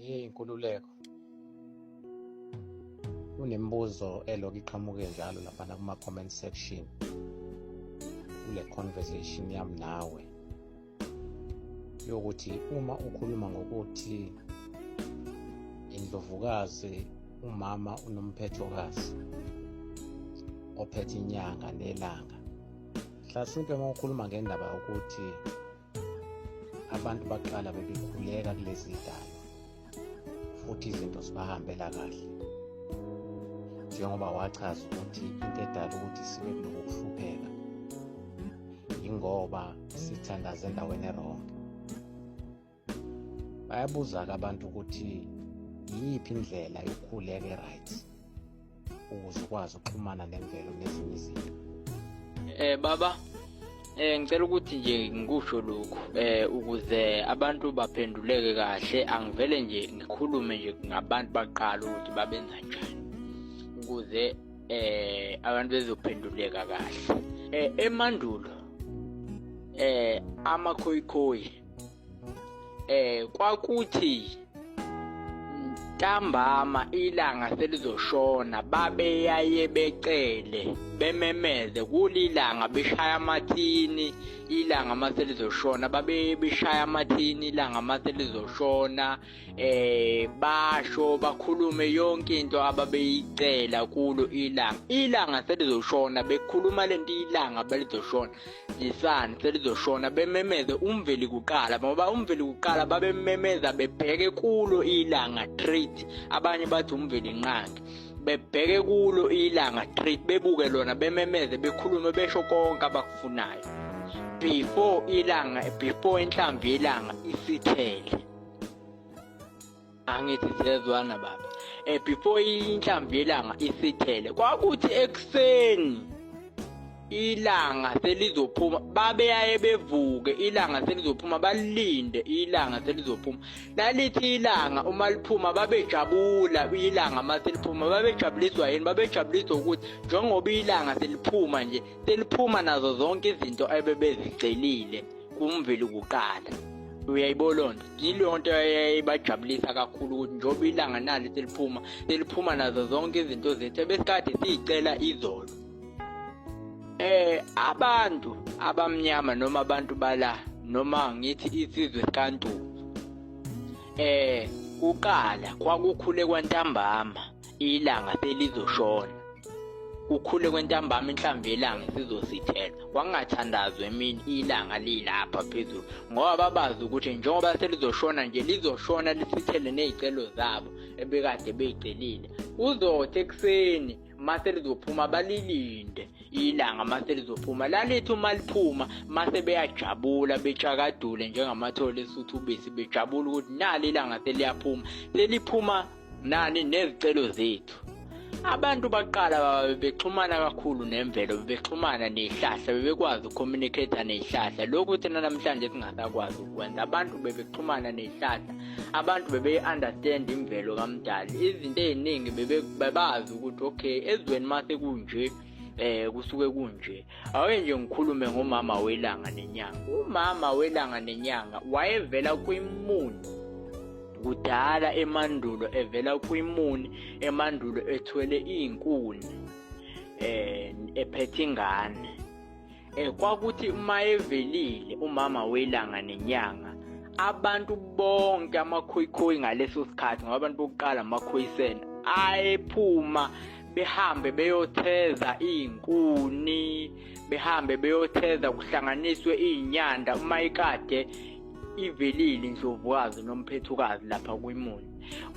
Yey Nkululeko, kunemibuzo elokhu iqhamuke njalo laphana kuma-comment section kule conversation yami nawe yokuthi uma ukhuluma ngokuthi indlovukazi umama unomphethokazi ophethe inyanga nelanga, mhlasimpe uma ukhuluma ngendaba yokuthi abantu baqala bebekhuleka kulezi dalo futhi izinto zibahambela kahle, njengoba wachaza ukuthi into edala ukuthi sibe kuloku kuhlupheka yingoba sithandaza endaweni e-wrong. Bayabuza-ke abantu ukuthi iyiphi indlela yokukhuleka e-right ukuze ukwazi ukuxhumana nemvelo nezinye izinto. Baba, ngicela ukuthi nje ngikusho lokhu ukuze abantu baphenduleke kahle. Angivele nje ngikhulume nje ngabantu baqala ukuthi babenza njani ukuze abantu bezophenduleka kahle. Emandulo amaKhoyiKhoyi kwakuthi ntambama ilanga selizoshona babeyaye becele bememeze kulilanga beshaya amathini ilanga mase lizoshona, babe beshaya amathini ilanga mase lizoshona, basho bakhulume yonke into ababeyicela kulo ilanga. Ilanga selizoshona bekhuluma lento, ilanga belizoshona lisani selizoshona, bememeze umveli kuqala, ngoba umveli kuqala babememeza bebheke kulo ilanga straight. Abanye bathi umveli nqangi, bebheke kulo ilanga straight, bebuke lona, bememeze, bekhulume, besho konke abakufunayo before ilanga, before inhlamvu yelanga isithele. Angithi siyezwana baba? Before inhlamvu yelanga isithele, kwakuthi ekuseni ilanga selizophuma babeyaye bevuke ilanga selizophuma, balinde ilanga selizophuma. Lalithi ilanga uma liphuma babejabula. Ilanga uma seliphuma babejabuliswa yini? Babejabuliswa ukuthi njengoba ilanga seliphuma nje, seliphuma nazo zonke izinto ebebezicelile kumveli kuqala. Uyayibona loo nto? Yileyo nto eyayibajabulisa kakhulu, ukuthi njengoba ilanga nali seliphuma, seliphuma nazo zonke izinto zethu ebesikade siyicela izolo. Abantu abamnyama noma abantu bala, noma ngithi isizwe sikaNtuli, kuqala kwakukhule kwantambama ilanga selizoshona, kukhule kwentambama inhlamvu yelanga isizosithela. Kwakungathandazwa emini ilanga lilapha phezulu, ngoba babazi ukuthi njengoba selizoshona nje, lizoshona lisithele ney'celo zabo ebekade bey'celile. Uzothi ekuseni mase lizophuma balilinde ilanga mase lizophuma. Lalithi uma liphuma mase beyajabula, betshakadule njengamathole esuthu ubisi, bejabula ukuthi nali ilanga seliyaphuma, seliphuma nani nezicelo zethu. Abantu baqala bebexhumana kakhulu nemvelo, bebexhumana nezihlahla, bebekwazi ukucommunicate nezihlahla, lokhu thina namhlanje singasakwazi ukwenza. Abantu bebexhumana nezihlahla, abantu bebe-understand imvelo kaMdali, izinto ey'ningi bebazi ukuthi okay, ezweni mase kunje, kusuke kunje. Ake nje ngikhulume ngomama welanga nenyanga. Umama welanga nenyanga wayevela kwimoon kudala emandulo, evela kwimoon emandulo, ethwele iy'nkuni, ephethe ingane. Kwakuthi uma evelile umama welanga nenyanga, abantu bonke amaKhoyiKhoyi ngaleso sikhathi, ngoba abantu bokuqala amaKhoyisena, ayephuma behambe beyotheza iy'nkuni, behambe beyotheza, kuhlanganiswe iy'nyanda uma ikade ivelile indlovukazi nomphethukazi lapha kwimuni.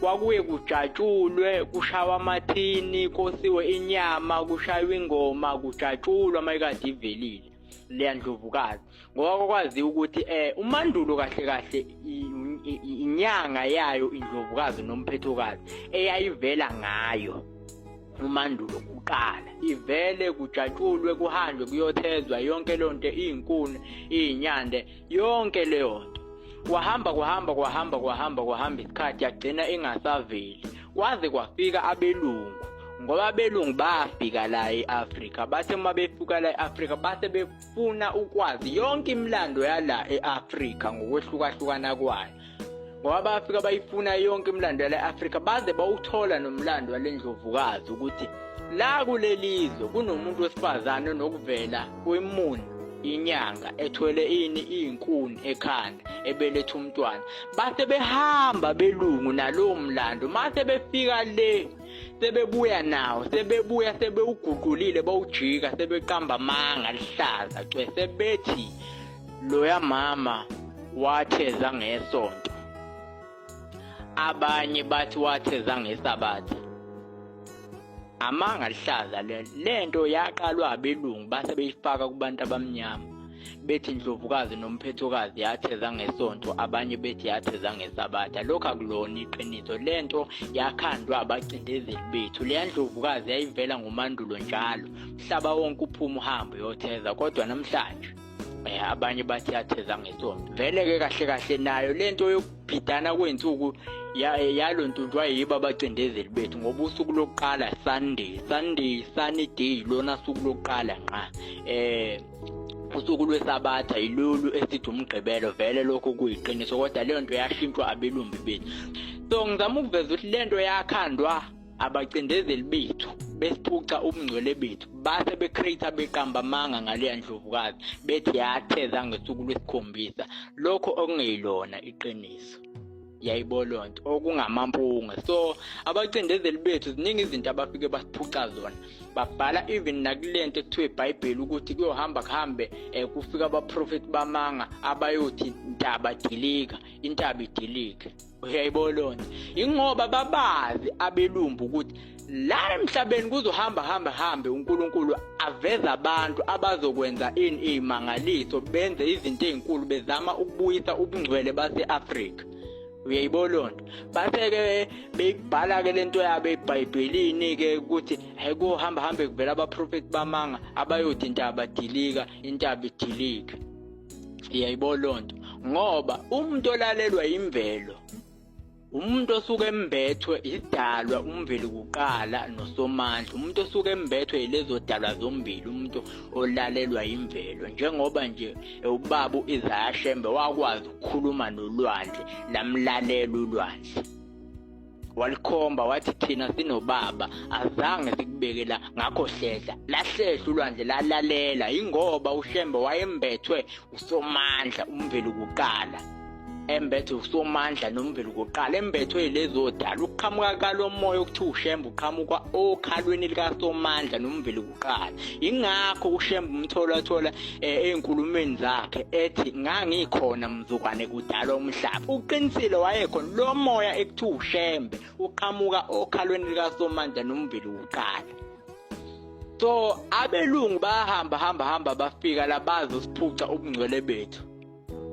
Kwakuye kujatshulwe, kushawa amathini, kosiwe inyama, kushaywa ingoma, kujatshulwa uma ikade ivelile leya ndlovukazi, ngoba kwakwaziwa ukuthi uMandulo kahle kahle inyanga yayo indlovukazi nomphethokazi eyayivela ngayo uMandulo kuqala, ivele kujatshulwe, kuhanjwe kuyothezwa yonke leyo nto, iy'nkuni, iy'nyande, yonke leyo nto. Kwahamba kwahamba kwahamba kwahamba kwahamba isikhathi, yagcina ingasaveli kwaze kwafika abelungu, ngoba abelungu bafika la e-Afrika. Bathe uma befika la e-Afrika base befuna ukwazi yonke imilando yala e-Afrika ngokwehlukahlukana kwayo. Ngoba bafika bayifuna yonke imilando yale Afrika, baze bawuthola nomlando wale ndlovukazi ukuthi la kuleli zwe kunomuntu wesifazane onokuvela kwi-moon, inyanga ethwele ini iyinkuni ekhanda ebeletha umntwana. Base behamba belungu nalowo mlando, mase befika le sebebuya nawo, sebebuya sebewuguqulile bawujika, sebeqamba amanga lihlaza cwe, sebethi loya mama watheza ngesonto, abanye bathi watheza ngesabatha. Amanga lihlaza lento yaqalwa abelungu base beyifaka kubantu abamnyama, bethi indlovukazi nomphethokazi yatheza ngesonto, abanye bethi yatheza ngesabatha. Lokhu akulona iqiniso, lento yakhandwa abacindezeli bethu. Leya ndlovukazi yayivela ngomandulo njalo, mhlaba wonke uphuma uhambe uyotheza, kodwa namhlanje abanye bathi yatheza ngesonto. Vele-ke kahle kahle nayo lento yokubhidana kwey'nsuku yalontuntwa yibo abacindezeli bethu, ngoba usuku lokuqala Sunday, Sunday sunny day, lona suku lokuqala nqa usuku lwesabatha yilolu esithi umgqibelo. Vele lokho kuyiqiniso, kodwa leyo nto yashintshwa abelumbi bethu. So ngizama ukuveza ukuthi lento yakhandwa abacindezeli bethu, besiphuca ubungcwele bethu, base becreate beqamba amanga ngaleya ndlovukazi, bethi yatheza ngosuku lwesikhombisa, lokho okungeyilona iqiniso. Yayibona lonto okungamampunge. So abacindezeli bethu ziningi izinto abafike basiphuca zona, babhala even nakulento ekuthiwa iBhayibheli ukuthi kuyohamba kuhambe kufika abaprofeti bamanga abayothi ntaba dilika, intaba idilike. Uyayibona lonto, ingoba babazi abelumbu ukuthi la emhlabeni kuzohamba hamba hambe uNkulunkulu aveza abantu abazokwenza ini izimangaliso, benze izinto ezinkulu bezama ukubuyisa ubungcwele base-Afrika. Uyayibona lonto, base-ke beyibhala-ke lento yabo eBhayibhelini-ke ukuthi hayi kuyohamba hambe kuvela abaprofethi bamanga abayothi intaba dilika, intaba idilike. Uyayibona lonto, ngoba umuntu olalelwa imvelo, umuntu osuke embethwe idalwa umveli kuqala nosomandla, umuntu osuke embethwe yilezo dalwa zombili, umuntu olalelwa imvelo. Njengoba nje ubaba uIsaiah Shembe wakwazi ukukhuluma nolwandle, lamlalela ulwandle, walikhomba wathi thina sinobaba azange sikubeke la, ngakho hlehla. Lahlehla ulwandle lalalela, ingoba uShembe wayembethwe usomandla umveli kuqala, embethwe usomandla nomveli kuqala, embethwe lezo dala. Ukuqhamuka kalomoya okuthiwa uShembe uqhamuka okhalweni likasomandla nomveli kuqala. Ingakho uShembe umthola thola ey'nkulumeni zakhe ethi ngangikhona mzukwane kudalwa umhlaba. Uqinisile, wayekhona. Lo moya ekuthiwa uShembe uqhamuka okhalweni likasomandla nomveli kuqala. So abelungu bayahamba hamba hamba bafika la bazosiphuca ubungcwele bethu.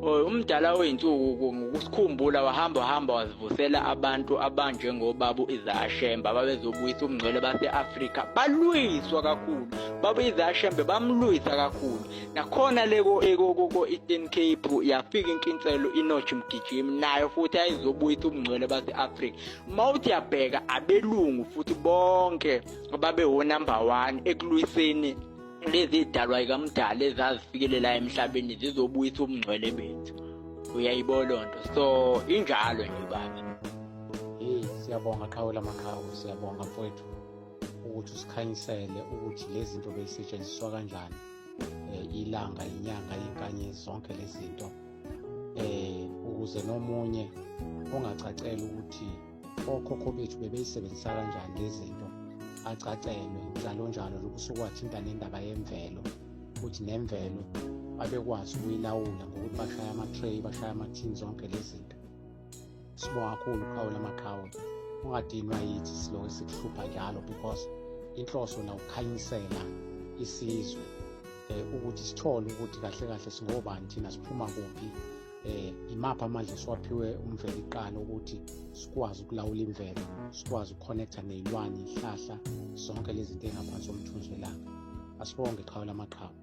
Umdala wey'nsuku ngokusikhumbula wahamba wahamba wazivusela abantu abanjengobaba u-Isaiah Shembe ababezobuyisa ubungcwele base-Afrika. Balwiswa kakhulu baba u-Isaiah Shembe, bamlwisa kakhulu. Nakhona le ko-Eastern Cape yafika inkinselo iNoch Mgijimi, nayo futhi ayizobuyisa ubungcwele base-Afrika. Uma uthi yabheka abelungu futhi bonke babe wo-number 1 ekulwiseni lezi dalwa ikamdala ezazifikele la emhlabeni zizobuyisa ubungcwele bethu. Uyayibona lonto? So injalo nje baba. Hey, siyabonga qhawe lamaqhawe, siyabonga mfowethu ukuthi usikhanyisele ukuthi lezi zinto bezisetshenziswa kanjani, ilanga, inyanga, inkanyezi, zonke lezi zinto, ukuze nomunye ongacacela ukuthi okhokho bethu bebeyisebenzisa kanjani lezi zinto acacelwe njalo njalo. Lokhu sukwathinta nendaba yemvelo, ukuthi nemvelo babekwazi ukuyilawula ngokuthi bashaya ama-tray, bashaya ama-tin, zonke lezi zinto. Sibonga kakhulu qhawe lamaqhawe, ungadinwa yithi siloke sikuhlupha njalo, because inhloso la ukukhanyisela isizwe ukuthi sithole ukuthi kahle kahle singobani thina, siphuma kuphi, imaphi amandla esiwaphiwe umveli iqala ukuthi sikwazi ukulawula imvelo, sikwazi ukuconnecta ney'lwane, iy'hlahla, zonke lezi zinto ey'ngaphansi komthunzi welanga. Asibonge qhawe lamaqhawe.